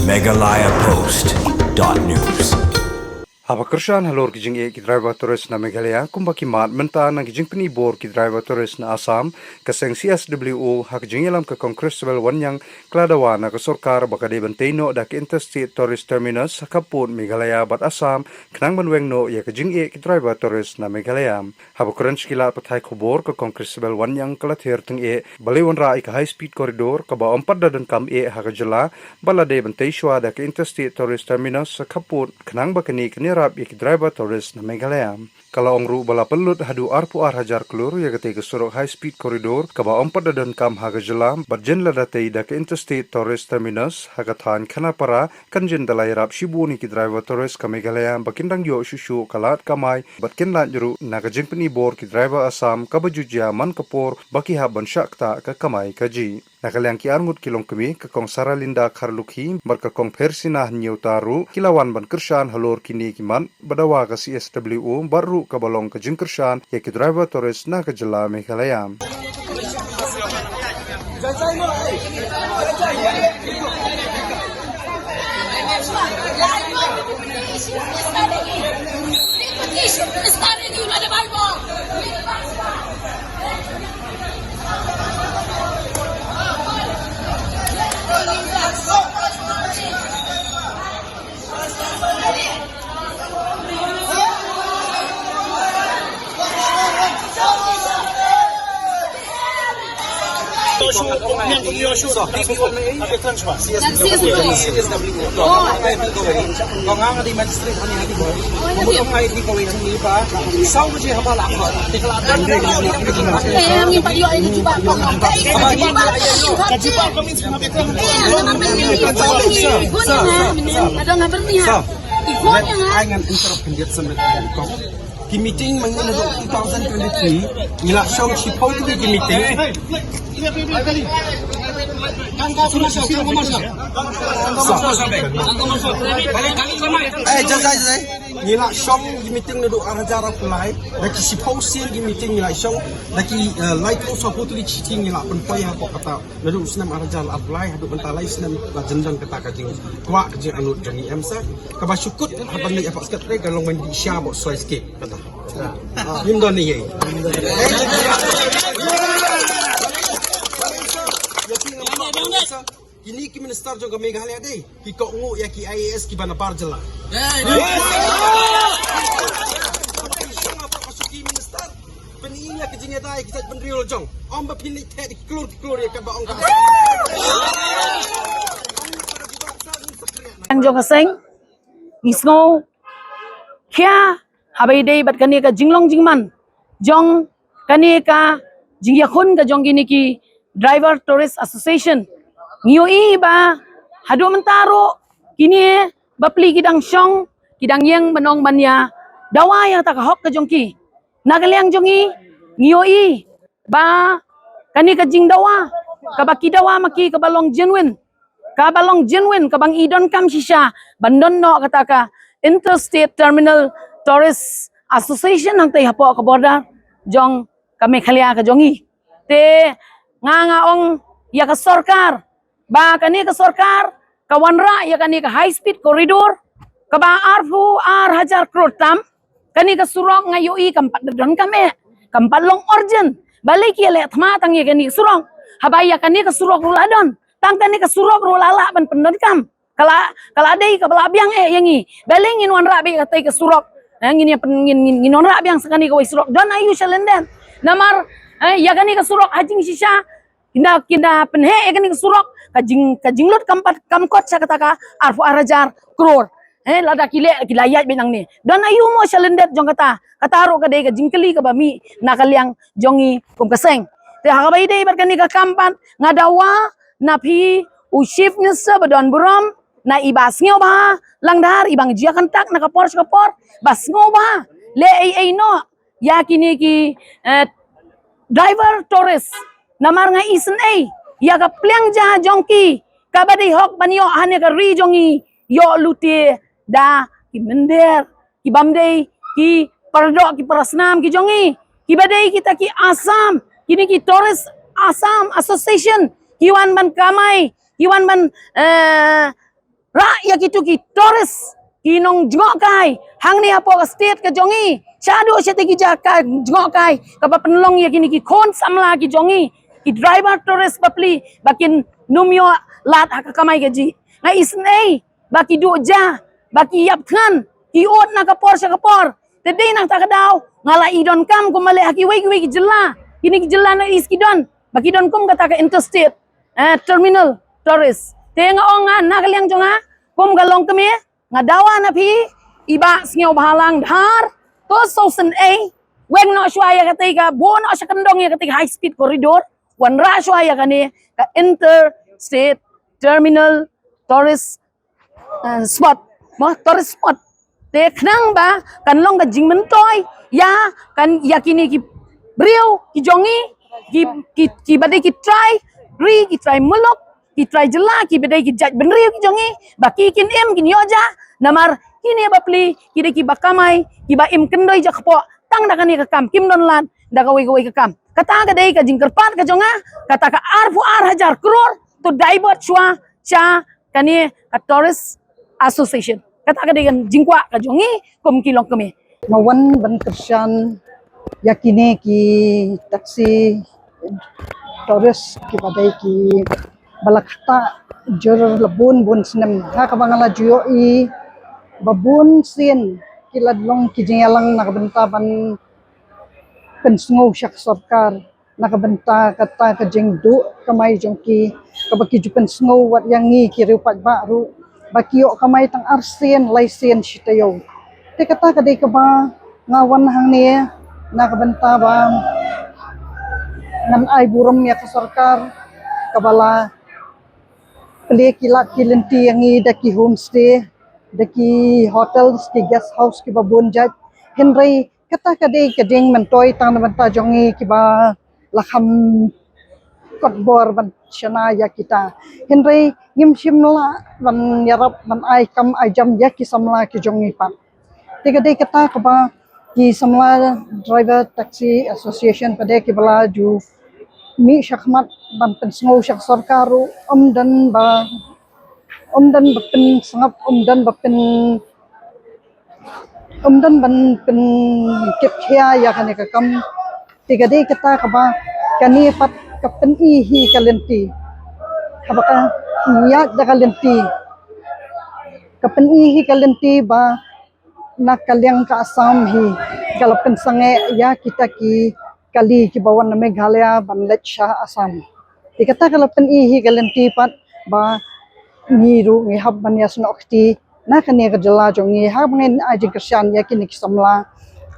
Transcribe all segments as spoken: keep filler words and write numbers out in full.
Meghalaya Post dot news. Haba kyrshan halor ki jingeh ki driver tourist na Meghalaya, kumba ki mad mynta na ki jingpyni bor ki driver tourist na Assam, ka seng C S W O ha ka jingïalam ka Kong Christabel Wanniang ka la dawa na ka sorkar ba ka dei ban tei noh da ka Interstate Tourist Terminus ha ka pud Meghalaya bad Assam, khnang ban weng noh ïa ka jingeh ki driver tourist na Meghalaya. Haba kren sha ki lad pathai khubor, ka Kong Christabel Wanniang ka la ther tyngeh ba lei wanrah ïa ka High Speed Corridor kaba ym pat da donkam eh ha ka jylla, ba la dei ban tei shuwa da ka Interstate Tourist Terminus ha ka pud, khnang ba kane kan ïarap ïa ki driver tourist na Meghalaya. Ka la ong ruh ba la pynlut haduh arphew ar hajar klur ïa katei ka surok High Speed Corridor kaba ym pat da donkam ha ka jylla, bad jin lada tei da ka Interstate Tourist Terminus ha ka thaiñ Khanapara, kan jin da la ïarap shibun ïa ki driver tourist ka Meghalaya ba kin dang ïoh shuh shuh ka lad kamai, bad kin lait ruh na ka jingpyni bor ki driver Assam kaba ju jia man ka por ba ki hap ban shah ktah ka kamai kajih. Na ka liang ki arngut ki longkmie, ka Kong Saralinda Kharlukhi bad ka Kong Phersina Hynñiewta ruh ki la wan ban kyrshan halor kine ki mad ba dawa ka C S W O, bad ruh kaba long ka jingkyrshan ïa ki driver tourist na ka jylla Meghalaya. Sir, sir, sir. Sir, I ngan interrupt khyndiat sa minit, Kong. Ki meeting mynta naduh two thousand twenty-three, ngi la shong shiphew tylli ki meeting. Sir. Eh, jai, jai, jai. Ngi la shong ki meeting naduh ar hajar arphew lai, da ki shiphew sien ki meeting ngi la shong, da ki, eh, laiphew sawphew tylli ki chithi ngi la pynpoi hapoh kata. Naduh u snem ar hajar arphew lai haduh mynta lai snem la jin don kata ka jingkwah ka jingangnud jong ngi, em sir. Kaba shu kut haba ngi ïa pah sket re ka long ban dih sha bad soi skip kata. Ngim don ei ei. Kine ki minister jong ka Meghalaya de ki kohnguh ïa ki I A S kiba na bar jylla. Ki minister, pynïaid ïa ka jingïada ïa ki jaitbynriew la jong. Ym ba pynïaid theh da ki klur ki klur ïa kaba ong ka. Tang jong ka seng, ngi sngew khia haba ïadei bad kane ka jinglong jingman jong kane ka jingïakhun ka jong kine ki Driver Tourist Association. Ngi ïohi ba haduh mynta ruh kine bapli ki dang shong, ki dang ïeng ban ong ban ïa dawa ïa kata ka hok ka jong ki. Na ka liang jong ngi, ngi ïohi ba kane ka jingdawa kaba ki dawa ma ki kaba long genuine, kaba long genuine, kaba ngi donkam shisha ban don noh kata ka Interstate Terminal Tourist Association hangtei hapoh ka border jong ka Meghalaya ka jong ngi. Te nga nga ong ïa ka sorkar ba kane ka sorkar ka wanrah ïa kane ka high speed corridor kaba arphew ar hajar klur tam. Kane ka surok nga ïohi kam pat donkam eh, kam pat long urgent. Balei ki ïaleh thma tang ïa kane ka surok? Haba ïa kane ka surok ruh la don, tang kane ka surok ruh la lah ban pyndonkam. Ka la, ka la dei kaba la biang eh ïa ngi. Balei ngin wanrah beit katei ka surok? Eh, ngin ïa pyn-, ngin, ngin, ngin wanrah biang sa kane kawei surok. Don aïu sha lyndet? Namar, eh, ïa kane ka surok ha jingshisha, kynda, kynda pynheh ïa kane ka surok, ka jing, ka jinglut kam pat, kam kot sha kata ka arphew ar hajar klur. Eh, lada ki leh, ki la ïaid beit nangne. Don aïu mo sha lyndet jong kata? Kata ruh ka dei ka jingkylli kaba mih na ka liang jong ngi kum ka seng. Te ha kaba ïadei bad kane ka kam pat, nga dawa na phi u Chief Minister ba don burom, na i ba sngewbha langdar, i ba ngi jia kyntak na ka por sha ka por, ba sngewbha leh ei ei noh ïa kine ki, eh, driver tourist. Namar nga isynei ïa ka pliang ja jong ki kaba dei hok ban ïoh hane ka ri jong ngi, ïoh lute da ki mynder, ki bym dei ki paradoh ki parasnam ki jong ngi, kiba dei kita ki Assam, kine ki Tourist Assam Association, ki wan ban kamai, ki wan ban, eh, rah ïa kitu ki tourist, ki nongjngohkai hangne hapoh ka state ka jong i, shaduh shatei ki jaka jngohkai kaba pynlong ïa kine ki khun samla ki jong i, ki driver tourist bapli, ba kin nym ïoh lad ha ka kamai kajih. Nga isynei ba ki duh ja, ba ki ïap thngan, ki ud na ka por sha ka por. Te dei na kata ka daw nga la i donkam kum ba leh ha kiwei kiwei ki jylla, kine ki jylla North East ki don, ba ki don kum kata ka interstate eh, terminal tourist. Te nga ong nga na ka liang jong nga kum ka longkmie, nga dawa na phi, i Bah Sniawbhalang Dhar, to sngewsynei, weng noh shuwa ïa katei ka, buh noh sha kyndong ïa katei ka high speed corridor, wanrah shuwa ïa kane ka interstate terminal tourist eh, spot, mo, tourist spot. Te khnang ba kan long ka jingmyntoi ïa, kan ïa kine ki briew ki jong i, ki, ki, kiba dei ki trai ri, ki trai muluk, ki trai jylla, kiba dei ki jaitbynriew ki jong i, ba ki kin im, kin ïoh ja. Namar kine bapli ki dei kiba kamai, kiba im kyndoi ja kpoh tang da kane ka kam, kim don lad da kawei kawei ka kam. Kata ka dei ka jingkyrpad ka jong nga, kata ka arphew ar hajar klur to divert shuwa sha kane ka Tourist Association. Kata ka dei ka jingkwah ka jong i kum ki longkmie. Nga wan ban kyrshan ïa kine ki taxi tourist kiba dei kiba la ktah jur la bun bun snem. Ha kaba nga la ju ïohi ba bun sien ki la long ki jingïalang na ka bynta ban pynsngew sha ka sorkar na ka bynta kata ka jingduh kamai jong ki, kaba ki ju pynsngew wat ïa ngi ki riew paidbah ruh ba ki ïoh kamai tang arsien laisien shi taïew. Te kata ka dei kaba nga wan hangne na ka bynta ba ngan ai burom ïa ka sorkar kaba la plie ki lad ki lynti ïa ngi da ki homestay, da ki hotels, ki guest house kiba bun jait. Hynrei kata ka dei ka jingmyntoi tang na bynta jong ngi kiba la kham kot bor ban shna ïa kita. Hynrei ngim shym lah ban ïarap ban ai kam ai jam ïa ki samla ki jong ngi pat. Te ka dei kata kaba ki samla Driver Taxi Association pat de kiba la ju mih shakhmat ban pynsngew sha ka sorkar ruh ym don ba ym don ba pynsngap, ym don ba pyn ym don ban pynkit khia ïa kane ka kam. Te ka dei kata kaba kane pat ka pyni hi ka lynti, haba ka ïaid da ka lynti, ka pyni hi ka lynti ba na ka liang ka Assam hi ka la pynsangeh ïa kita ki kali kiba wan na Meghalaya ban leit sha Assam. Te kata ka la pyni hi ka lynti pat ba ngi ruh ngi hap ban ïasnoh kti na kane ka jylla jong ngi, hap ngin ai jingkyrshan ïa kine ki samla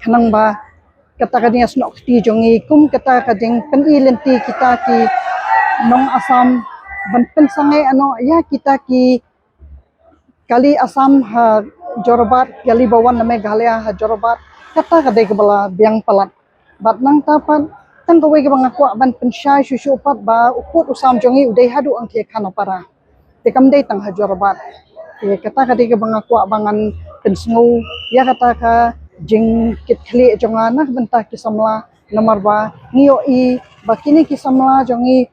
khnang ba kata ka jingïasnoh kti jong ngi kum kata ka jingpyni lynti kita ki nong Assam ban pynsangeh noh ïa kita ki kali Assam ha Jorabat, kali ba wan na Meghalaya ha Jorabat. Kata ka dei kaba la biang palat. Bad nangta pat tang kawei kaba nga kwah ban pynshai shuh shuh pat ba u pud u sam jong ngi u dei haduh Angthie Khanapara. Te kam dei tang ha Jorabat. Te kata ka dei kaba nga kwah ba ngan pynsngew ïa kata ka jingkitkhlieh jong nga na ka bynta ki samla, namar ba ngi ïohi ba kine ki samla jong ngi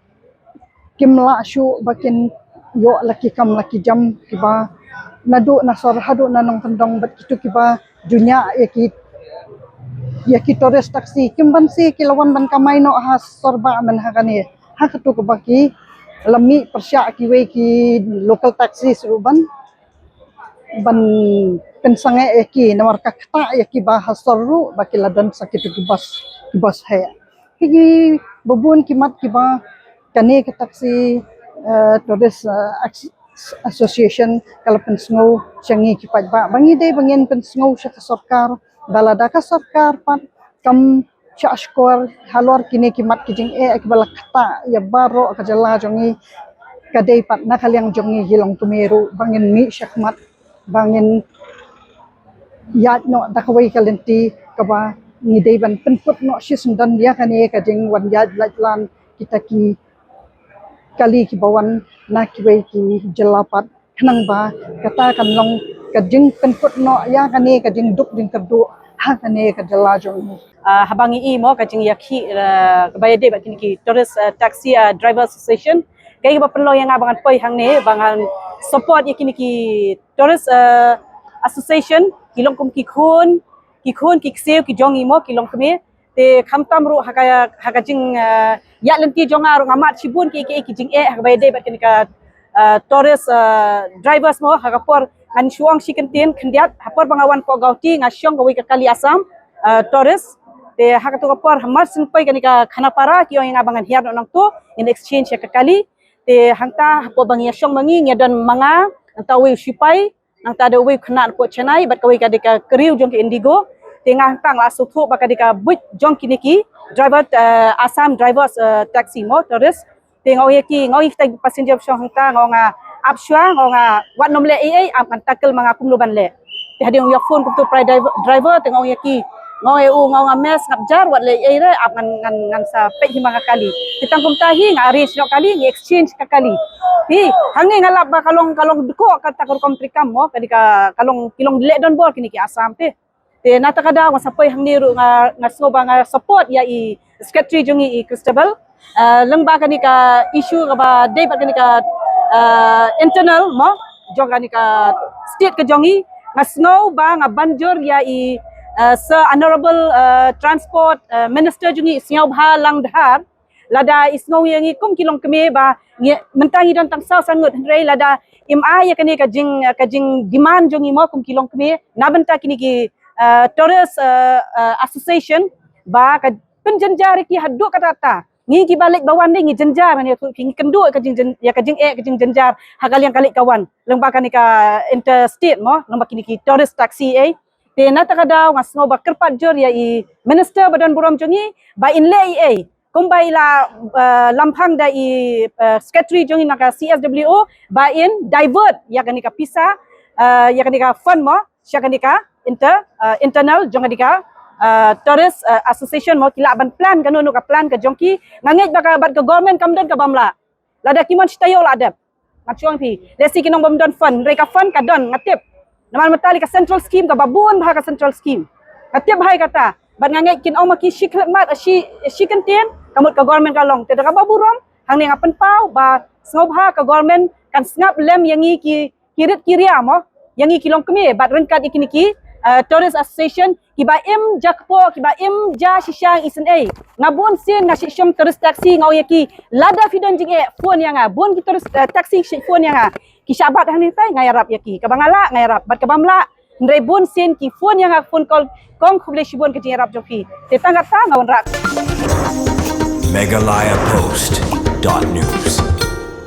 kim lah shuh ba kin ïoh la ki kam la ki jam kiba naduh na sor haduh na nongkyndong bad kito kiba ju ñiah ïa ki, ïa ki tourist taxi. Kim banse ki la wan ban kamai noh ha sor bah mynta ha kane. Ha kato kaba ki la mih pyrshah kiwei ki local taxi ruh ban ban pynsangeh ïa ki namar ka ktah ïa ki ba ha sor ruh ba ki la don sa kito ki bus, ki bus heh. Ki ba bun ki mat kiba kane ka taxi, eh, tourist, eh, Association ka la pynsngew sha ngi ki paidbah ba ngi dei ba ngin pynsngew sha ka sorkar ba lada ka sorkar pat kam shah shkor halor kine ki mat ki jingeh kiba la ktah ïa baroh ka jylla jong ngi, ka dei pat na ka liang jong ngi ki longkmie ruh ba ngin mih shakhmat ba ngin ïaid noh da kawei ka lynti kaba ngi dei ban pynkut noh shisyndon ïa kane ka jingwan ïaid lait lan kita ki kali kiba wan na kiwei ki jylla pat khnang ba kata kan long ka jingpynkut noh ïa kane ka jingduk jingkyrduh ha kane ka jylla jong ngi. Ah, haba ngi i mo ka jingïakhih, ah, kaba ïadei bad kine ki Tourist, ah, Taxi, ah, Driver Association, kaei kaba pynlong ïa nga ba ngan poi hangne ba ngan Support ïa kine ki tourist, eh, association, ki long kum ki khun, ki khun, ki ksiew, ki jong i mo, ki long kmie. Te khamtam ruh ha ka, ha ka jing, eh, ïaid lynti jong nga ruh nga mad shibun ki, ki, ki jingeh, ha kaba ïadei bad kane ka, eh, tourist, eh, drivers mo, ha ka por ngan shu ong shi kyntien khyndiat, ha por ba nga wan pok Guwahati, nga shong kawei ka kali Assam, eh, tourist. Te ha kato ka por, hamar shen poi kane ka Khanapara, ki ong ïa nga ba ngan hiar noh nangto, ngin exchange ïa ka kali. Te hangta, ha por ba ngi ïa shong ma ngi, ngi ïa don ma nga, nangta uwei u shipai, nangta da uwei u khynnah na pok Chennai, bad kawei ka dei ka crew jong ka Indigo. Te nga hangta nga la sngewthuh ba ka dei ka buit jong kine ki driver, eh, Assam drivers, eh, taxi mo, tourist. Te nga ong ïa ki, nga ong ïa kita passenger ba shong hangta, nga ong nga ap shuwa, nga ong nga wat nym leh ei ei, ap ngan tackle ma nga kumno ban leh. Te hadien u ïa phone kumto u prai driver, driver, te nga ong ïa ki, nga ong ïa u, nga ong nga mes, ngap jar, wat leh ei ei re, ap ngan, ngan, ngan sa peit hi ma nga kali. Te tang kumta hi, nga arrange noh kali, ngi exchange ka kali. Hi, hangne nga lap ba ka long, ka long dkoh kata ka rukom treikam mo, ka dei ka, ka long, ki long leh donbor kine ki Assam te. Te na kata ka daw nga sa poi hangne ruh nga, nga sngew ba nga support ïa i secretary jong ngi i Christabel. Eh, lyngba kane ka issue kaba dei bad kane ka, eh, internal mo, jong kane ka state ka jong ngi, nga sngew ba nga ban jur ïa i, eh, Sir Honorable, eh, Transport, eh, Minister jong ngi Sniawbhalang Dhar, lada i sngew ïa ngi kum ki longkmie ba ngi, mynta ngi don tang saw san ngut, hynrei lada im ai ïa kane ka jing, ka jingdemand jong ngi mo kum ki longkmie na bynta kine ki, eh, tourist, eh, eh, association, ba ka pynjynjar ïa ki haduh katta. Ngi kiba leit ba wan dei ngi jynjar, ngi ïathuh ïa phi, ngi kynduh ka jing, ïa ka jingeh, ka jingjynjar ha ka liang ka leit ka wan lyngba kane ka interstate mo, lyngba kine ki tourist taxi ei. Te na kata ka daw nga sngew ba kyrpad jur ïa i minister ba don burom jong ngi ba in leh ei ei kumba i la, eh, lamphang da i, eh, secretary jong ngi na ka C S W O, ba in divert ïa kane ka pisa, eh, ïa kane ka fund mo sha kane ka inter, eh, internal jong kane ka, eh, tourist, eh, association mo, ki lah ban plan kano kano ka plan ka jong ki. Nga ngeit ba ka, bad ka government kam don kaba ym lah. Lada ki mon shi taïew la dep. Nga shu ong ïa phi, lehse ki nang bym don fund, hynrei ka fund ka don, nga tip. Namar mynta lei ka central scheme kaba bun bha, ka central scheme. Nga tip bha ïa kata. Bad nga ngeit kin ong ma ki shi khyllipmat, shi, shi kyntien, ka mut ka government ka long. Te da kaba burom, hangne nga pynpaw ba sngewbha ka government kan sngap lem ïa ngi ki, ki rit ki ria mo, ïa ngi ki longkmie bad ryngkat ïa kine ki, eh, tourist association kiba im ja kpoh, kiba im ja shisha isynei. Nga bun sien nga shu shong tourist taxi, nga ong ïa ki, lada phi don jingeh phone ïa nga. Bun ki tourist, eh, taxi shu phone ïa nga. Ki shah bat hangne, tai nga ïarap ïa ki. Kaba nga lah nga ïarap, bad kaba ym lah, hynrei bun sien ki phone ïa nga, phone call, kong khublei shibun ka jingïarap jong phi. Te tang kata nga wanrah. Meghalaya Post dot news.